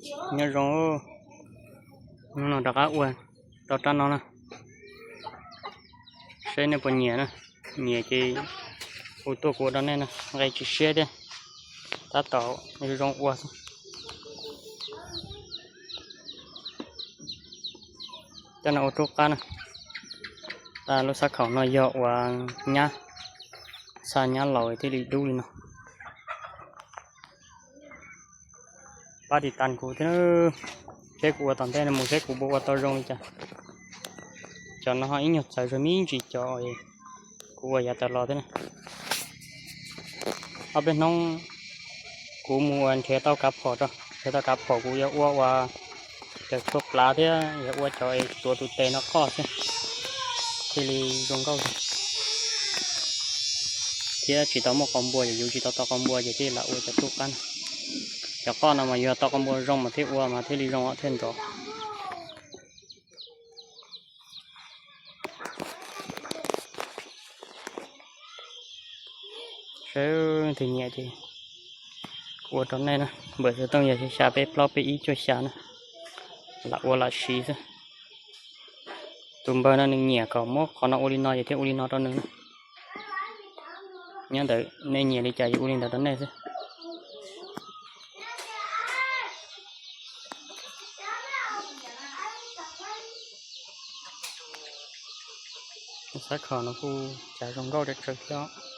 Nyob zoo, hnub no rov qab ua rau rab no na, seb nej puas nyiam na. Nyiam ces hu tuaj kuv ua rau nej na, nqe tsis siab thiab, tab tom zoo ua xwb. Cov no ua rub qab na. Lub xab khaum no yog ua nyab, xa nyab laus thiaj li dub li no. Pab tiv tas kuv thiab, seb kuv ua tom ntej no mus seb kuv puas ua tau zoo li cas. Cov no ho ib nyuag txawv zog me ntsis cov kuv ua yav tas los thiab na. Ob peb hnub kuv mus ua nrhiav tau kav phom rau, nrhiav tau kav phom kuv yuav ua ua cov tshuaj plav thiab yuav ua cov es tuav tus tes no qoj xwb, thiaj li zoo nkauj thiab tsis tau muaj qau npua, yus tsis tau tau qau npua ces thiaj lam ua cov rub qab no. Cov qoj no mas yog tau qau npua zoo mas thiaj ua mas thiaj li zoo thiaj nrov. Seb leej twg nyiam ces kuv ua rau nej na. Npawb xov tooj yog xya peb plaub peb ib cuaj xya na, lam ua lam siv xwb. Tus npawg no nws nyiam kom muab qhov no ua li no ces thiaj ua li no rau nws na. Nyob ntawm nej nyiam li cas ces ua li ntawd rau nej xwb. Xab khaum no kuj cav zoo nkauj tsawv thiab.